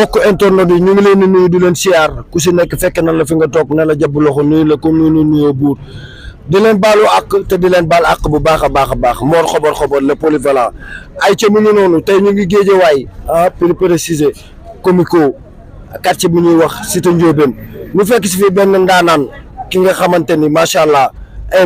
bokk internet yi ñu ngi leen di nuyu di leen siyaar ku si nekk fekk na la fi nga toog ne la jàpp loxo nuyu la comme ni ñu nuyoo buur di leen baalu àq te di leen baal àq bu baax a baax Mor xobar le polyvalent ay ca mu ngi noonu tey ñu ngi Géejawaay plus précisé comico quartier bu ñuy wax Cité Ndiobène ñu fekk si fi benn ndaanaan ki nga xamante ni macha allah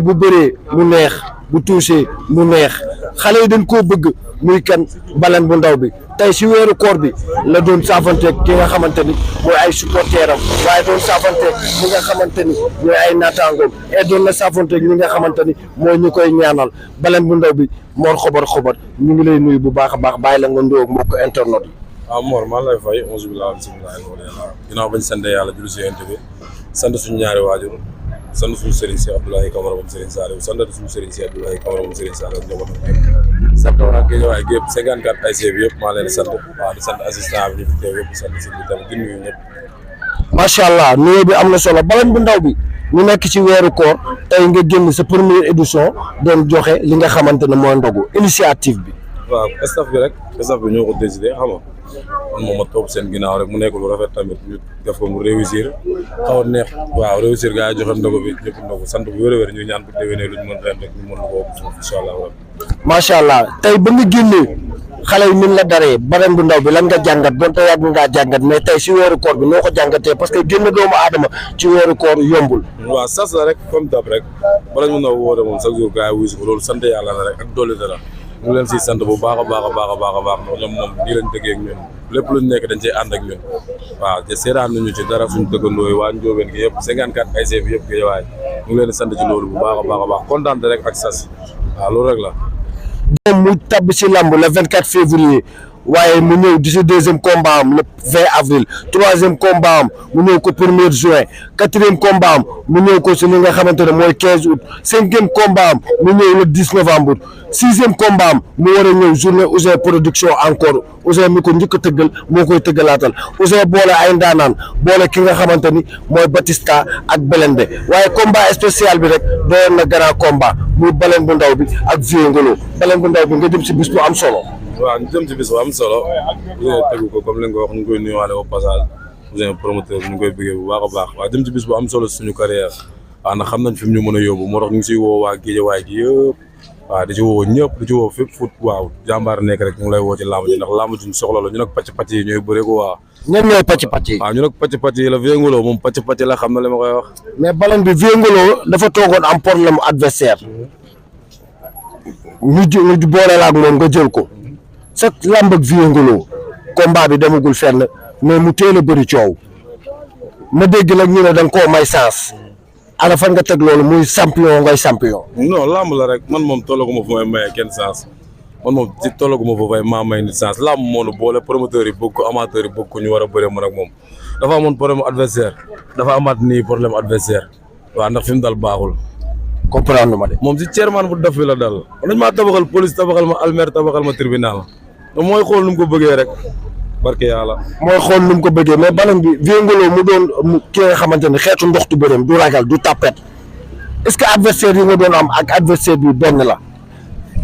bu bëree mu neex bu tuusee mu neex xale yi dañ koo bëgg muy kan Balen bu ndaw bi tey si weeru koor bi la doon saafanteeg ki nga xamante ni mooy ay supporteram waaye doon saafanteeg ñi nga xamante ni mooy ay naataangoom et doon na saafanteeg ñi nga xamante ni mooy ñu koy ñaanal Balen bu ndaw bi Mor xobar ñu ngi lay nuyu bu baax a baax bàyyi la nga ndóog mbokk internet yi. waaw Mor maa lay fay onze billah bisimilah ginnaaw bañ sant yàlla julli si yonent bi sant suñu ñaari waajur sant suñu sëriñ si Abdoulaye Camara moom sëriñ Saliou sant suñu sëriñ si Abdoulaye Camara moom sëriñ Saliou njabootam sant waa Géejawaay gépp 54 ASC bi yëpp maa leen sant waaw di sant assistant bi ñu fi teew yëpp sant si bi tamit di nuyu ñëpp. macha allah nuyoo bi am na solo Balen bu ndaw bi ñu nekk ci weeru koor tey nga génn sa première édition doon joxe li nga xamante ne mooy ndogu initiative bi. waaw staff bi ñoo ko décidé xam nga man moom ma topp seen ginnaaw rek mu nekk lu rafet tamit ñu def ko mu réussir xaw a neex waaw réussir gars yi joxe ndogu bi ñëpp ndogu sant bu wér-wér ñu ñaan bu déwénee lu ñu mën ren rek ñu mën ko incha allah. macha allah tey ba nga génnee xale yi min la daree Balen bu ndaw bi lan nga jàngat donte yàgg ngaa jàngat mais tey si weeru koor bi noo ko jàngatee parce que génn doomu aadama ci weeru koor yombul. waaw sas la rek comme dab rek Balen bu ndaw woote moom chaque jour gars yi wuyu si ko loolu sant yàlla la rek ak dolli dara ñu ngi leen siy sant bu baax a baax ndax ñoom moom nii lañ dëggee ak ñun lépp luñ nekk dañ cey ànd ak ñun waaw te seetaan nañu ci dara suñu dëkkandoo yi waa Ndiobène gi yëpp 54 ASC bi yëpp Géejawaay ñu ngi leen sant ci loolu bu baax a baax kontaan rek ak sas waaw loolu rek la. moom mu tabb si lamb le 24 février waaye mu ñëw di si deuxième combat am le 20 avril troisième combat am mu ñëw ko 1er juin quatrième combat am mu ñëw ko si li nga xamante ne mooy 15 août cinquième combat am mu ñëw le 10 novembre sixième combat am mu war a ñëw journée Ouzin production encore Ouzin mi ko njëkk a tëggal moo koy tëggalaatal Ouzin boole ay ndaanaan boole ki nga xamante ni mooy Batista ak Belende waaye combat spécial bi rek doyoon na grand combat muy Balen bu ndaw bi ak Vieux Ngolo Balen bu ndaw bi nga jëm si bis bu am solo. waaw ñu jëm ci bis bu am solo Ouzin tegu ko comme li nga ko wax ñu ngi koy nuyuwaale au passage Ouzin promoteur ñu ngi koy bëggee bu baax a baax waaw jëm ci bis bu am solo suñu carrière waaw ndax xam nañ fi mu ñu mën a yóbbu moo tax ñu ngi siy woo waa Géejawaay gi yëpp waaw di ci woo ñëpp di ci woo fépp fut waaw jàmbaar nekk rek ñu ngi lay woo ci làmb ji ndax làmb ji ñu soxla la ñu nag pàcc yi ñooy bëre ko waa ñan ñooy pàcc yi. waaw ñu nag pàcc yi la Vieux Ngolo moom pàcc la xam na li ma koy wax. mais Balen bi Vieux Ngolo dafa toogoon am problème adversaire ñu boole la ak moom nga jël ko sa làmb ak Vieux Ngolo combat bi demagul fenn mais mu teel a bëri coow ma dégg nag ñu ne da nga koo may sens ana fan nga teg loolu muy champion ngay champion. non làmb la rek man moom tollaguma fu may maye kenn sens man moom ci tollaguma fu may maa may nit sens làmb moo nu boole promoteur yi bëgg ko amateur yi bëgg ko ñu war a bëre man ak moom dafa amoon problème adversaire dafa amaat nii problème adversaire waaw ndax fi mu dal baaxul. comprendre ma de. moom si chairman bu def fi la dal dañ maa tabaxal police tabaxal ma almer tabaxal ma tribunal mooy xool nu mu ko bëggee rek barke yàlla. mooy xool nu mu ko bëggee mais Balen bi Vieux Ngolo mu doon ki nga xamante ne xeetu ndoxtu bëreem du ragal du tapet est-ce que adversaire yi nga doon am ak adversaire bi benn la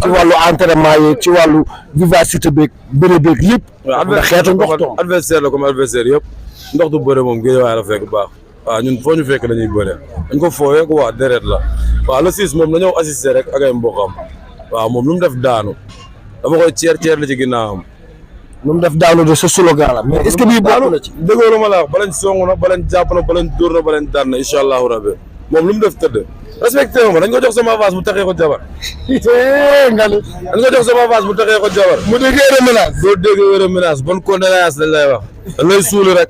ci wàllu entraînement yi ci wàllu vivacité beeg bëre beeg lépp. ndax xeetu ndoxtu adversaire la comme adversaire yëpp ndoxtu bëre moom Géejawaay la fekk baax waaw ñun foo ñu fekk dañuy bëre dañ ko foowee ko waa deret la waaw le 6 moom dañoo assister rek ak ay mboqam waaw moom lu mu def daanu dama koy ceer la ci ginnaawam. lu mu def daanu de sa slogan la. mais est-ce que bii bokk na ci. déggoo ma la wax Balen song na Balen jàpp na Balen dóor na Balen daan na incha allahu rabbi moom lu mu def tëdd respecté ma dañ ko jox sama avance bu taxee ko jabar. nga ne. dañ ko jox sama avance bu taxee ko jabar. mu déggee reménage. doo déggee reménage bonne condoléance lañ lay wax. dañ lay suuli rek.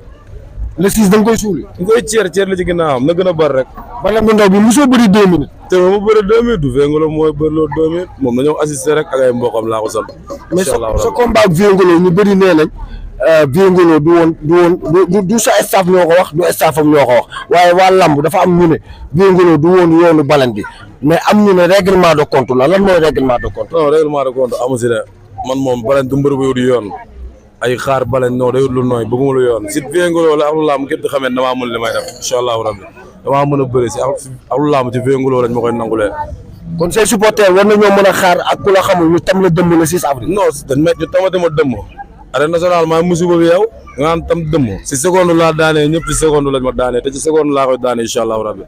le 6 da nga koy suuli. dañ koy ceer la ci ginnaawam na gën a bar rek. Balen bu ndaw bi mosoo bëri 2 minutes. te moom mu bëri 2 minutes du Vieux Ngolo mooy bëri loo 2 minutes moom dañoo assister rek ak ay mboqam laa ko sant. mais sa combat ak Vieux Ngolo ñu bëri nee nañ Vieux Ngolo du sa staff ñoo ko wax du staffam ñoo ko wax waaye waa lamb dafa am ñu ne Vieux Ngolo du woon yoonu Balen bi mais am ñu ne règlement de compte la lan mooy règlement de compte. non règlement de compte amu si de man moom Balen du mbër bu wut yoon ay xaar Balen non day wut lu nooy bëgguma lu yoon si Vieux Ngolo la ak lu lamb képp di xamee damaa mën li may def incha allahu rabbi damaa mën a bëri si ak lu lamb ci Vieux Ngolo lañ ma koy nangulee. kon say supporters war nañoo mën a xaar ak ku la xamul ñu tam la dëmm le 6 avril. non dañ met ñu tamati ma dëmm arène nationale maa musiba bi yow nga naan tam dëmm si seconde laa daanee ñëpp si seconde lañ ma daanee te ci seconde laa koy daanee incha allahu rabbi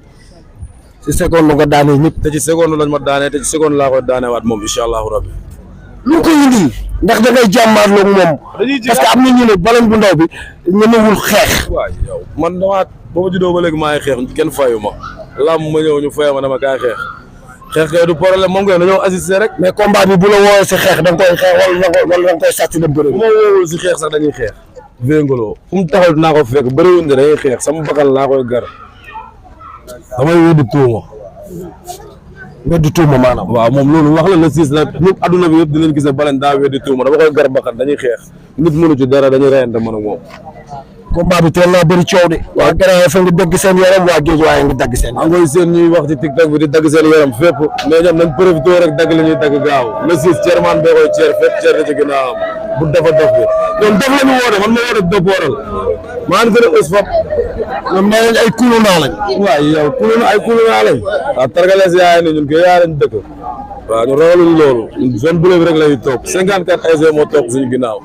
si seconde nga daanee ñëpp. te ci seconde lañ ma daanee te ci seconde laa koy daanee waat moom incha allahu rabbi. lu ko indi ndax da ngay jàmmaarloog moom. parce que am na ñu ne Baleine bu ndaw bi ñemewul xeex. waaw yow man damaa ba ma juddoo ba léegi maa ngi xeex kenn fayu ma làmb ma ñëw ñu fayama dama kaay xeex kay du problème moom kay dañoo assister rek. mais combat bi bu la woowee si xeex da nga koy xeex wala da nga koy sàcc dem bëri. bu ma woowul si xeex sax dañuy xeex. véngolo fu mu taxaw dinaa ko fekk bëriwuñ ne dañuy xeex sama bakkan laa koy gar damay weddi tuuma. weddi tuuma maanaam. waaw moom loolu wax la siis nag ñëpp adduna bi yëpp dinañ gis ne Baleine daa weddi tuuma dama koy gar bakkan dañuy xeex nit mënu ci dara dañuy reyante man ak moom. combat bi teel naa bëri coow de. waa Grand Yoff ngi dagg seen yaram waa Guédiawaye ngi dagg seen. angoy seen ñuy wax ci TikTok bi di dagg seen yaram fépp mais ñoom nañ profité rek dagg li ñuy dagg gaaw le 6 Thierman boo koy ceer fépp ceer na ci ginnaawam bu dafa dof bi ñoom dof la ñu woote man ma woote dof wooral maa ngi gën a ës fop ñoom nee nañ ay kulunaa lañ. waaw yow ay kulunaa lañ waaw targales yaay ni ñun ko yaa lañ dëkk waaw ñu rawaluñ loolu zone bleue bi rek lañuy toog 54 AG moo toog suñu ginnaaw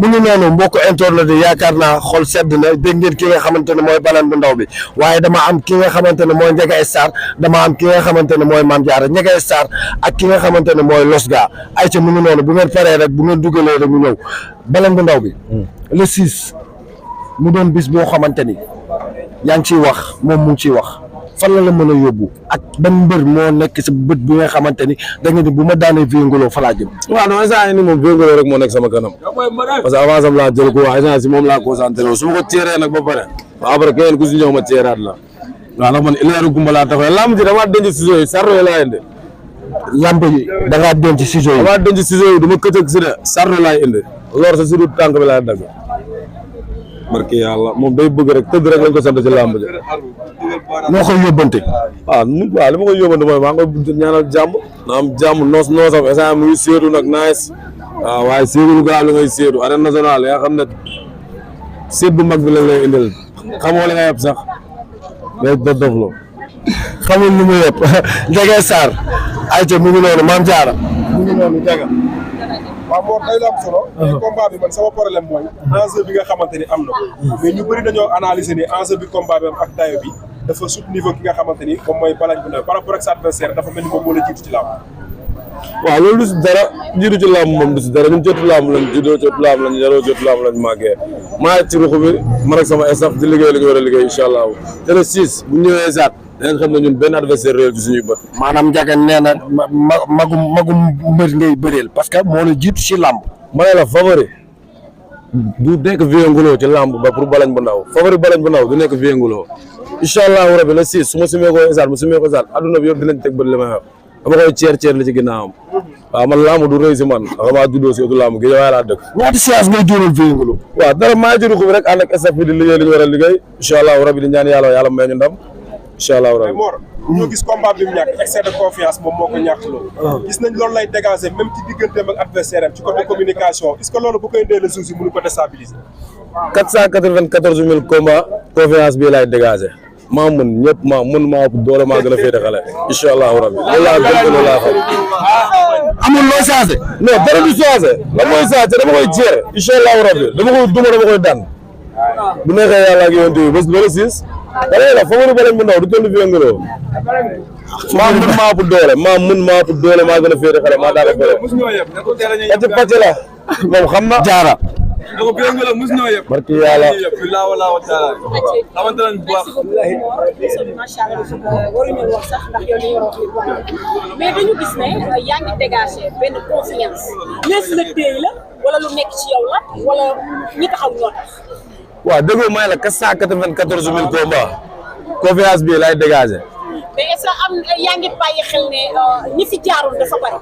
mu ngi noonu mbokk internet yi yaakaar naa xol sedd na dégg ngeen ki nga xamante ne mooy Baleine bu ndaw bi waaye dama am ki nga xamante ne mooy Ndiaga Star dama am ki nga xamante ne mooy Mame Diarra Ndiaga Star ak ki nga xamante ne mooy Losga ayca mu ngi noonu bu ngeen paree rek bu ngeen dugalee rek mu ñëw Baleine bu ndaw bi le 6 mu doon bis boo xamante ni yaa ngi ciy wax moom mu ngi ciy wax fan la mën a yóbbu ak ban mbër moo nekk sa bët bi nga xamante ni da nga ni bu ma daanee Véngolo fa laa jëm. waaw non instant ni moom Véngolo rek moo nekk sama kanam parce que avance am laa jël ko waa instant si moom laa concentré wu su ma ko teeree nag ba pare waaw après keneen ku si ñëw ma teeraat la waaw ndax man ileeru gumba laa taxawee lamb ji damaa denc ciseaux yi sarro yi laa indi. lamb yi da ngaa denc ciseaux yi. damaa denc ciseaux yi du ma këcëg si de sarro laay indi loolu sa sudut tànk bi laa dagg barki yàlla moom day bëgg rek tëdd rek lañ ko sant ci lamb ji. noo koy yóbbante. waaw li ma koy yóbbante mooy maa ngi koy ñaanal jàmm. na am jàmm noosam instant mu ngi séetu nag nice. waaw waaye séetu lu gaaw li ngay séetu arène nationale yaa xam ne séet bu mag bi lañ lay indil xamoo li nga yeb sax day dof lo xamul lu mu yëpp Ndiaga Star ayca mu ngi noonu Mame Diarra mu ngi noonu Ndiaga. waaw moo day la am solo. mais combat bi man sama problème mooy. enjeu bi nga xamante ni am na ko. mais ñu bëri dañoo analyser ni enjeu bi combat bi am ak dayo bi dafa sut niveau ki nga xamante ni moom mooy Baleine bu ndaw par rapport ak sa adversaire dafa mel ni moom moo la jiitu ci làmb. waaw loolu du si dara jiitu ci làmb moom du si dara ñun jotu làmb lañ juddoo jotu làmb lañ yaroo jotu làmb lañ màggee maa ci ruxu bi man ak sama staff di liggéey li ñu war a liggéey incha allah te le 6 bu ñëwee saat dinañ xam ne ñun benn adversaire réel ci suñuy bët. maanaam Ndiaga nee na magum mbër ngay bëreel parce que moo la jiitu ci làmb. ma ne la favori du nekk Véngolo ci làmb ba pour Baleine bu ndaw favori Baleine bu ndaw du nekk Véngolo incha allahu rabi le 6 su ma sumee ko isaat mu sumee ko isaat adduna bi yëpp dinañ teg bët li may wax dama koy ceer li ci ginnaawam waaw man làmb du rëy si man xamaa juddoo si otu làmb Guédiawaye laa dëkk. ñaata séance ngay jural Véngolo. waaw dara maa ci ruxu bi rek ànd ak staff bi di liggéey li ñu war a liggéey incha allahu rabi di ñaan yàlla may ñu ndam incha allahu rabi. Mor ñoo gis combat bi mu ñàkk excès de confiance moom moo ko ñàkk loolu. gis nañ loolu lay dégager même ci digganteem ak adversaire am ci côté communication est-ce que loolu bu koy indee le souci mënu ko déstabiliser. 494 000 combats confiance bii laay dégager maa mën ñëpp maa ëpp doole maa gën a féete xale incha allahu rabi loolu laa gën loolu laa xam. amul loo changé. non dara du changé la mooy changé dama koy jeere incha allahu rabi dama koy duma dama koy daan bu neexee yàlla ak yoon bi bés loolu siis dara la favori Baleine bu ndaw du toll Véngolo maa mën maa ëpp doole maa ëpp doole maa gën a féete xale maa daal a bëre pàcc la moom xam na jaara donc Véngolo mos ñoo yëpp. barki yàlla bilaa wala wa taala xamante nañ bu baax. macha allah waruñu wax sax ndax yow li nga wax mais dañu gis ne yaa ngi dégagé benn confiance lees la téye la wala lu nekk ci yow la wala ñi taxaw ñoo tax. waaw déggoo may la 494 000 combats confiance bi lay dégagé. mais est-ce que am yaa ngi bàyyi xel ne ñi fi jaarul dafa bari.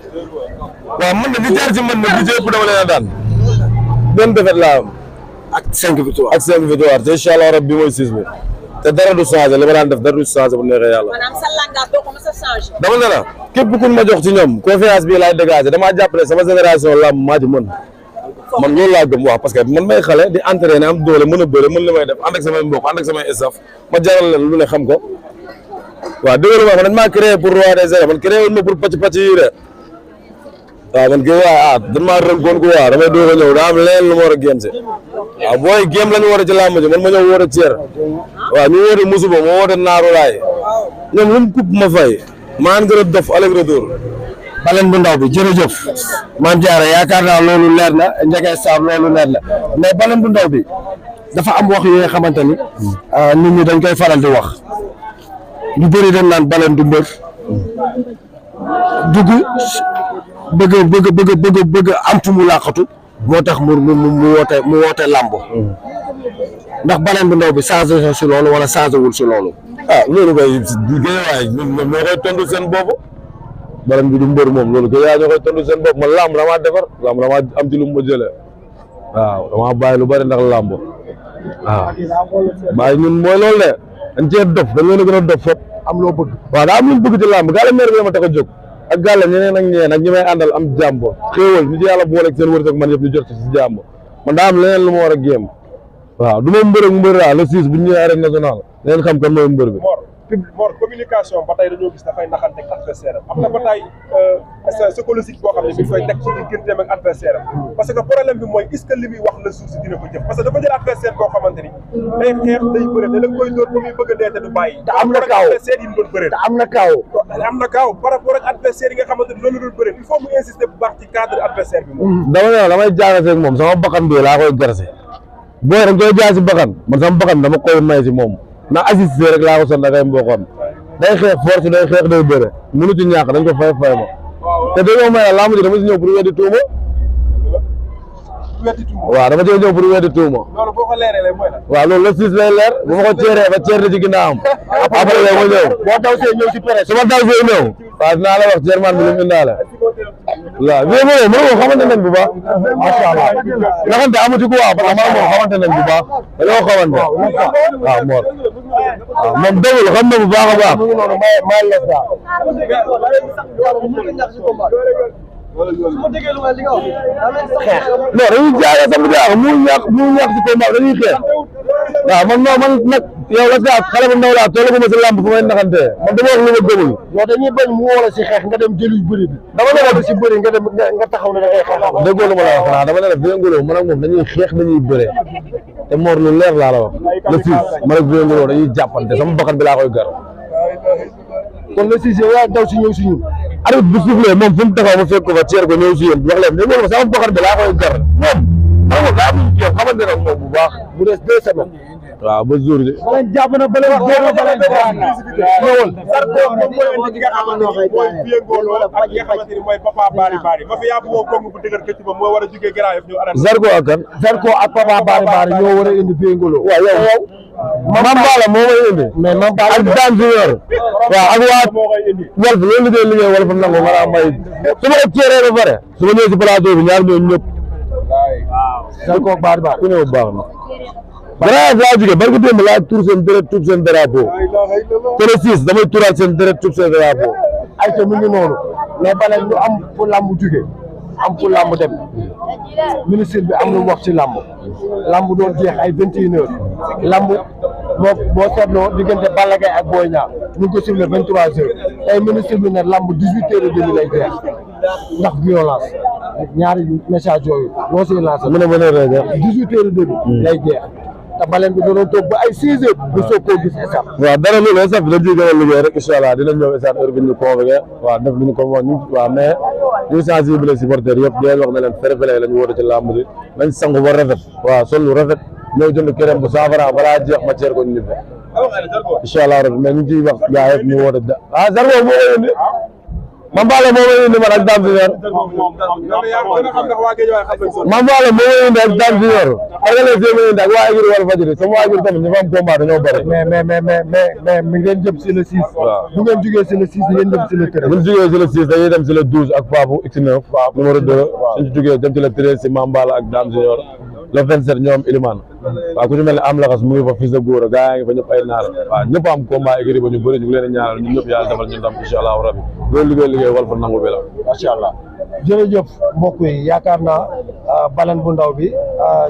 waaw man de li jaar ci man de li ci ëpp dama leen a daan benn défaite laa am ak 5 victoires. ak 5 victoires te incha allah rabbi mooy 6 bi te dara du changé li ma daan def dara du changé bu neexee yàlla. maanaam sa langage doo ko mos a changé. dama ne la képp ku ma jox ci ñoom confiance bi laay dégagé damaa jàpp ne sama génération lamb maa ci mën man loolu laa gëm wax parce que man may xale di entraîné am doole mën a bëre mën li may def ànd ak samay mbokk ànd ak samay staff ma jaral leen lu ne xam ko waaw dëgg la man dañ maa créé pour roi des arènes man créé woon ma pour pàcc yi de waaw man kay waaye dañ maa rënkoon ko waaw damay doog a ñëw daa am leneen lu ma war a génn si waaw booy géem la ñu war a ci làmb ji man ma ñëw woote Thier waaw ñu woote Musuba moo woote Naaru Laay ñoom lu mu coupe ma fay maan gën a dof aller retour Balen bu ndaw bi jërëjëf Mame Diarra yaakaar naa loolu leer na Ndiaga Sarr loolu leer na mais Balen bu ndaw bi dafa am wax yoo xamante ni nit ñi dañ koy faral di wax ñu bëri dañ naan Balen du mbër dugg bëgg am fu mu làqatu moo tax mu woote làmb ndax Balen bu ndaw bi changé si loolu wala changé wul si loolu. loolu kay géewaay ñoo koy tontu seen bopp Balen bi du mbër moom loolu géewaay ñoo koy tontu seen bopp man làmb damaa defar làmb damaa am ci lu mu ma jëlee waaw damaa bàyyi lu bari ndax làmb waaw bàyyi ñun mooy loolu de dañ cee dof dañ leen a gën a dof fop am loo bëgg. waaw daa am lu mu bëgg ci làmb gàlle meer bi dama tax a jóg ak gàlle ñeneen ak ñeneen ak ñi may àndal am jàmb xéewal ñu ci yàlla booleeg seen wërsëg man yëpp ñu jot ci jàmb man daa am leneen lu ma war a géem waaw du ma mbër ak mbër le 6 bu ñu ñëwee arène nationale leen xam kan mooy mbër bi Mor communication ba tey dañoo gis dafay naxante ak adversaire am na ba tey psychologique boo xam ne mi ngi koy teg ci digganteem ak adversaire am parce que problème bi mooy est-ce que li muy wax la suuf si dina ko jëf parce que dafa jël adversaire boo xamante ni day xeex day bëre da la koy dóor ba muy bëgg a dee te du bàyyi te am na kaaw adversaire yi mu doon bëre te am na kaaw par rapport ak adversaire yi nga xamante ni loolu doon bëre il faut mu insister bu baax ci cadre adversaire bi moom dama ne damay jaarase ak moom sama bakkan bi laa koy garse booy dañ koy jaay si bakkan man sama bakkan dama koy may si moom na assisté rek laa ko sonn ak ay mboqam day xeex force day xeex day bëre mënu ci ñàkk dañ ko fay ma te dañoo may la laamu ji dama si ñëw pour weddi tuuma waaw dama ci ñëw pour weddi tuuma loolu boo ko leeralee mooy la waaw loolu la siis lay leer bu ma ko ceeree ba ceer na ci ginnaawam après yow ma ñëw boo daw see ñëw si presse su ma daw see ñëw waaw dinaa la wax ceerman bi lu mu indaale waaw mais moom moom xamante nañ bu baax macha allah naxante amu ci quoi parce que man moom xamante nañ bu baax dañoo xamante waaw Mor waaw moom dëgg xam na bu baax a baax non dañuy jaayee sama jaax mu ñàkk ci combat dañuy xeex waaw man nag yow la saa xale bu ndaw laa toll ko ma si làmb fu may naxante man dama wax lu ma gëmul non dañuy bañ mu woo la si xeex nga dem jëli bëri bi dama la wax si bëri nga dem nga taxaw ne da ngay xeex déggoo lu ma la wax xanaa dama ne la Vieux Ngolo man ak moom dañuy xeex dañuy bëre te Mor lu leer laa la wax le 6 man ak Vieux Ngolo dañuy jàppante sama bakkan bi laa koy gar kon le 6 yaa daw si ñëw si ñun arbitre bu soufflé moom fu mu taxaw ma fekk ko fa ceer ko ñëw si yéen wax leen ne moom sama bakkan bi laa koy gar moom daa am yow xamante ne moom bu baax mu des 2 semaines waaw ba jour ji Balen jàpp na Balen góor na Balen ñëwal Zarko moom mooy indi ki nga xamante ni mooy Vieux Ngolo ak ki nga xamante ni mooy Papa Bari Bari ma fi yaa boo kong bu dëgër këcc ba moo war a jógee Grand Yoff ñëw arène Zarko ak kan Zarko ak Papa Bari Bari ñoo war a indi Vieux Ngolo waaw yow Mame Balla moo may indi mais Mame Balla ak Dame Junior waaw ak waa Walf loolu liggéey Walf nangu ma la may su ma ko ceeree ba pare su ma ñëwee si plateau bi ñaar ñoom ñëpp Zarko ak Bari Bari ku ñëw baax na Grand Yoff laa jógee barki démb laa tuur seen deret tuub seen drapeau te le 6 damay tuuraat seen deret tuub seen drapeau ay te mu ngi noonu mais Balen ñu am fu làmb jóge am fu làmb dem ministre bi am lu mu wax ci làmb doon jeex ay 21 heures làmb boo seetloo diggante Balla Gaye ak Boy Niang ñu ngi ko sifflé 23 heures tey ministre bi ne làmb 18 heures et demi lay jeex ndax violence ñaari message yooyu loo siy lancé mu ne ma ne rek 18 heures et demi lay jeex te Balen bi doon toog ba ay 6 heures bu soog koo gis esat waaw dara loolu esat bi dañ ciy gën a liggéey rek incha allah dinañ ñëw esat heure bi ñu convoqué waaw def li ñu ko wax waaw mais ñu sensible supporter yëpp di leen wax ne leen fair-play la ñu woote ci làmb ji nañ sangu ba rafet waaw sol lu rafet ñëw jënd këram bu 100 francs balaa jeex ma ceer ko ñu ñibbe incha allah rabbi mais ñu ciy wax gaa yëpp ñu woote Zarko moo koy indi Mame Balla moo may indi man ak Dame Junior Mame Balla moo may indi ak Dame Junior organisé may indi ak waa écurie Walfadjri sama waa écurie tamit ñu fa am combat dañoo bëri mais mi ngeen jëm si le 6 bu ngeen jógee si le 6 ngeen jëm si le 13 bu ñu jógee si le 6 dañuy dem si le 12 ak Papu X9 numéro 2 suñ ci jógee dem si le 13 si Mame Balla ak Dame Junior le 27 ñoom Ilimane waaw ku ci mel ne am laxas mu ngi fa fils de góor gaa ngi fa ñëpp ay naar waaw ñëpp am combat écurie ba ñu bëri ñu ngi leen di ñaanal ñun ñëpp yàlla defal ñu ndam incha allahu rabbi loolu liggéey Walf nangu bi la macha allah jërëjëf mbokk yi yaakaar naa Balen bu ndaw bi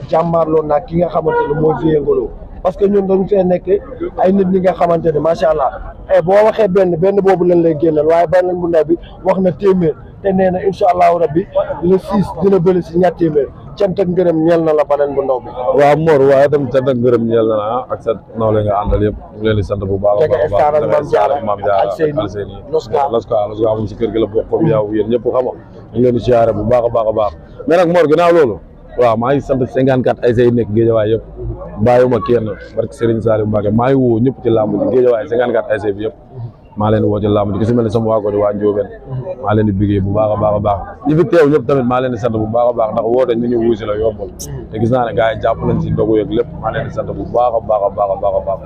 jàmmaarloo nag ki nga xamante ne mooy Vieux Ngolo parce que ñun dañu fee nekk ay nit ñi nga xamante ne macha allah boo waxee benn boobu lañ lay génnal waaye Balen bu ndaw bi wax na téeméer te nee na incha allahu rabbi le 6 dina bëri si ñaar téeméer cant ak ngërëm ñeel na la Baleine bu ndaw bi. waaw Mor waaye itam cant ak ngërëm ñeel na la ak sa nawle nga àndal yëpp ñu leen di sant bu baax a baax a baax Mame Diarra Alseyni Loska moom si kër gi la bokk comme yow yéen ñëpp xam nga ñu leen di siyaare bu baax a baax a baax mais nag Mor ginnaaw loolu waaw maa ngi sant 54 ASC yi nekk Géejawaay yëpp bàyyiwuma kenn barke Serigne Saliou Mbacké maa ngi woo ñëpp ci làmb ji Géejawaay 54 ASC bi yëpp maa leen di woo ci làmb ji ki si mel ni sama waa ko di waa Njóobeen maa leen di bigee bu baax a baax a baax ñi fi teew ñëpp tamit maa leen di sant bu baax a baax ndax woote ñu wuy si la yombal te gis naa ne gars yi jàpp nañ si ndogu yeeg lépp maa leen di sant bu baax a baax a baax a baax a baax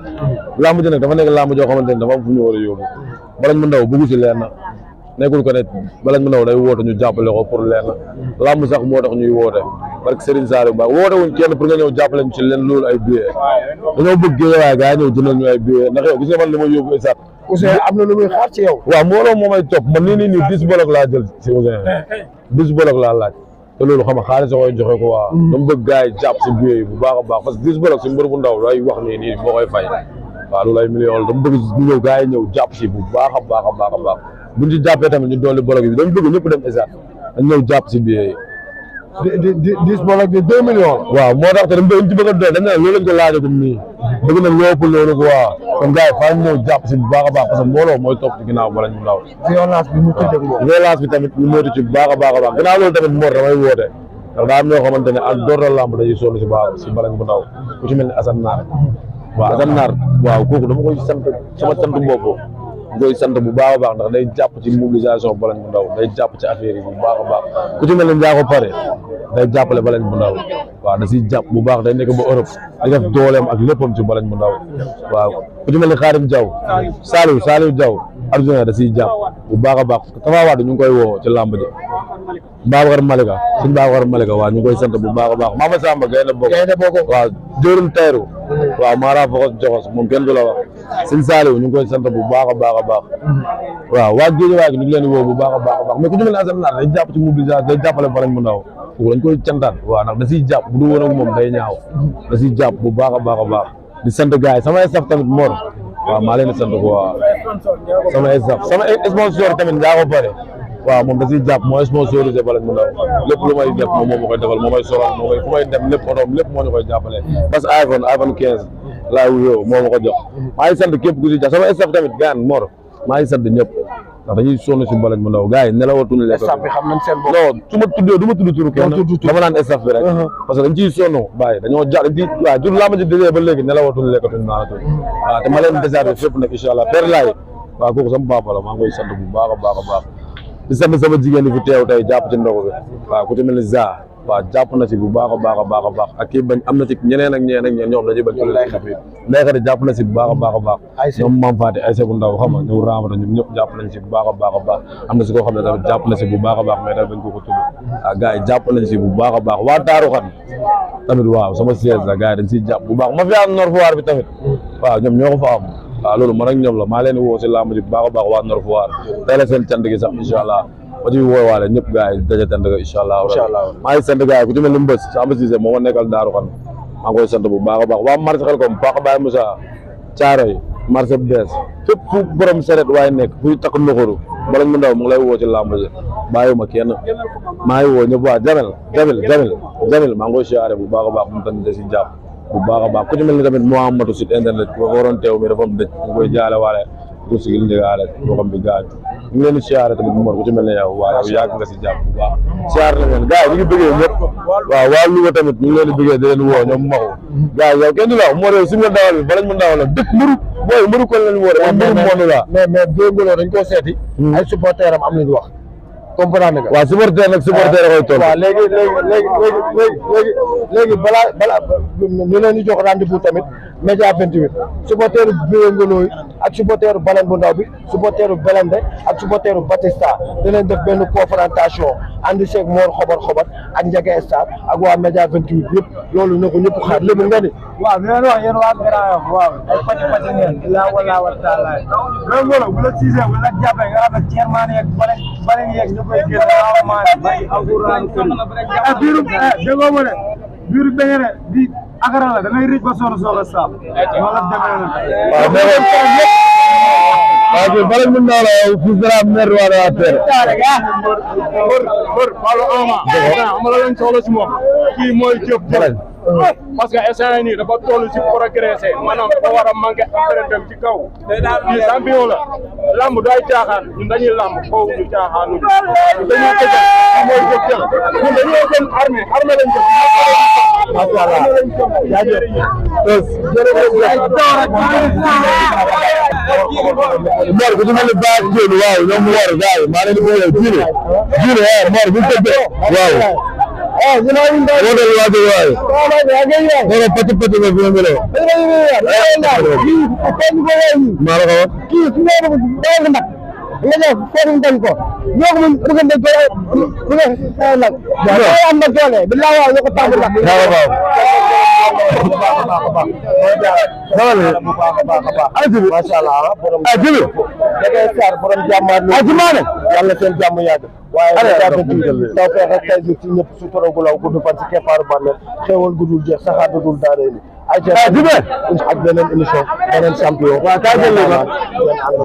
làmb ji nag dafa nekk làmb joo xamante ne dafa am fu ñu war a yóbbu Baleine bu ndaw bëggu si leen na nekkul ko ne Baleine bu ndaw day woote ñu jàppale ko pour leen na làmb sax moo tax ñuy woote parce que Serigne Saliou Mbacké woote wuñ kenn pour nga ñëw jàppale ñu ci leen loolu ay billets dañoo bëgg Géejawaay gars yi ñëw jëndal ñu ay billets ndax yow gis nga man li ma yóbbu isat Ousseyn am na lu muy xaar ci yow. waaw mbooloo moo may topp man nii 10 bolok laa jël si Ousseyn 10 bolok laa laaj te loolu xam nga xaalis a koy joxe ko waa dama bëgg gars yi jàpp si billets yi bu baax a baax parce que 10 bolok si mbër bu ndaw lay wax nii boo koy fay waaw loolu ay millions la dama bëgg ñu ñëw gars yi ñëw jàpp si bu baax a baax a baax a baax buñ ci jàppee tamit ñu dolli bolok bi dañ bëgg ñëpp dem isat dañ ñëw jàpp si billets yi 10 bolok bi 2 millions. waaw moo tax te dañ ci bëgg a doon dañ ne loolu lañ ko laajagum nii bëgg na lépp loolu quoi kon gars yi faa ñëw jàpp si bu baax a baax parce que mbooloo mooy topp ci ginnaaw Baleine bu ndaw violence bi ñu tëjee ak moom. violence bi tamit ñu moytu ci bu baax a baax a baax ginnaaw loolu tamit Mor damay woote ndax daa am ñoo xamante ne ak door la lamb dañuy sonn si baax si Baleine bu ndaw ku ci mel ni Assane Naar waaw Assane Naar waaw kooku dama koy sant sama sant bopp koy sant bu baax a baax ndax day jàpp ci mobilisation Baleine bu ndaw day jàpp ci affaire yi bu baax a baax ku ci mel ni Ndiago Pare day jàppale Baleine bu ndaw waaw da siy jàpp bu baax day nekk ba Europe di def dooleem ak léppam ci Baleine bu ndaw waaw ku ci mel ni Khadim Diaw Saliou Diaw Arjuna da siy jàpp bu baax a baax Tafa Wade ñu ngi koy woo ci làmb ji Babacar Malika suñu Babacar Malika waaw ñu ngi koy sant bu baax a baax Mama Samba Gaynde Bokk waaw Dóorum Tayru waaw Mara Fokos Joxos moom kenn du la wax suñu Saliou ñu ngi koy sant bu baax a baax a baax waaw waa Géejawaay gi ñu ngi leen di woo bu baax a baax a baax mais ku ci mel ne Assane Naar day jàpp ci mobilisation day jàppale Baleine bu ndaw kooku dañ koy cantaan waaw ndax da siy jàpp bu du woon ak moom day ñaaw da siy jàpp bu baax a baax a baax di sant gars yi sama staff tamit Mor waaw maa leen di sant ko waaw sama staff sama sponsor tamit Ndiago Pare waaw moom da siy jàpp moo sponsorisé Baleine bu ndaw lépp lu may def moom moo ma koy defal moo may solal moo may fu may dem lépp otoom lépp moo ñu koy jàppale parce que iPhone 15 laa wuyoo moo ma ko jox maa ngi sant képp ku si jàpp sama staff tamit gaan Mor maa ngi sant ñëpp ndax dañuy sonn si Baleine bu ndaw gars yi nelawatuñu lekk staff bi xam nañ seen bopp. non su ma tuddee du ma tudd turu kenn dama naan staff bi rek parce que dañ ciy sonn bàyyi dañoo jàpp di waaw jur laa ma ci dégee ba léegi nelawatuñu lekkatuñu naanatuñu waaw te ma leen déchargé fépp nag incha allah père laay waaw kooku sama papa la maa ngi koy sant bu baax a baax a baax di sant sama jigéen ñi fi teew tey jàpp ci ndogu bi waaw ku ci mel ni Za waaw jàpp na si bu baax a baax a baax a baax ak kii bañ am na ci ñeneen ak ñeneen ñoom dañuy bañ léegi jàpp na si bu baax a baax a baax ñoom Mame Faty ay bu ndaw xam nga ñëw raamata ñoom ñëpp jàpp nañ si bu baax a baax a baax am na si koo xam ne tamit jàpp na si bu baax a baax mais tamit bañ ko ko tudd waaw gars yi jàpp nañ si bu baax a baax waa Daaru Xan tamit waaw sama siège la gars yi dañ siy jàpp bu baax ma fi am Nord Foire bi tamit waaw ñoom ñoo ko fa am waaw loolu man ak ñoom la maa leen di woo si làmb ji bu baax a baax waa Nord Foire tey la seen cant gi sax incha allah ma ci woowaale ñëpp gars yi daje cant ga incha allah maa ngi sant gars yi ku ci mel ni Mbës Samba Cissé moo ma nekkal Daaru Xan maa ngi koy sant bu baax a baax waa marché xel kom Paka Baye Moussa Thiaroy marché bees fépp fu borom seret waaye nekk fuy takk ndoxoru Baleine bu ndaw mu ngi lay woo ci làmb ji bàyyiwuma kenn maa ngi woo ñëpp waa jamel maa ngi koy siyaare bu baax a baax mu tamit da si jàpp bu baax a baax ku ci mel ni tamit Mouhamadou site internet ko waroon teew mi dafa am dëj mu koy jaale waale ko sigil ndigaale boo xam bi gaañ ñu ngi leen di siyaare tamit Mor ku ci mel ne yow waaw yow yàgg nga si jàpp bu baax siyaare na leen gars yi ñu ngi bëggee ñëpp waaw waa Louga tamit ñu ngi leen di bëggee di leen woo ñoom maxu gars yi yow kenn du la wax Mor yow si nga dawal bi Baleine bu ndaw la dëkk mbëru kon leen woo de mbëru moonu la mais Golo dañ koo seeti ay supporter am nañu wax comprendre nga. waaw supporter nag supporter a koy toll. waaw léegi balaa ñu leen di jox rendez-vous tamit Média 28 supporteru Ngolo yi ak supporteru Baleine bu ndaw bi supporteru Belende ak supporteru Batista dinañ def benn confrontation ànd seeg Mor xobar ak Ndiaga Star ak waa Média 28 yëpp loolu na ko ñëpp xaar lépp nga ni. waaw li leen wax yéen waa Grand Yoff waaw ay pàcc ngeen ilaa wala wa taala mais Ngolo bu la siisee bu la jàppee nga xam ne chairman yeeg Baleine yeeg ñu koy génn waaw maa bay alquran biiru déggoo ma ne biiru beñere di akara la da ngay rëcc ba soog a saaf noonu la demee na waaw bala mën naa la yow fii dara mer wala affaire. mbër Fallou Ama. xam nga lañ soxla si moom kii mooy Diop Diop. parce que instant nii dafa toll si progressé maanaam dafa war a manqué affaire dem ci kaw. kii champion la lamb du ay caaxaan ñun dañuy lamb foofu ñu caaxaanu dañuy tëjal mooy Diop Diop ñun dañoo gën armée lañ jëm. macha allah jaajëf. Mor ku ci mel ni Ba Diop waaw ñoom mu war gars yi maa leen di boole jiile Mor bu tëddee waaw. ñu naan ñu naan wóor na waay waay. wala pati pati nga fi mu mel. maa la ko wax. kii su ma la nag nga def foofu ñu dem ko ñoo ko mën bëgg nañ ko nag. waaw am na doole bi laa waaw ñoo ko tàmbali nag. waaw waaw. macha allah borom ah jibi da ngay sar borom jàmmaat ah jimaane yàlla seen jàmm yàgg waaye taw feex ak tay ci ñëpp su torogu law gudd fan ci keppaaru bànneel xéewal gudul jeex saxaar dudul daanee ni ay jibe ak beneen émission beneen champion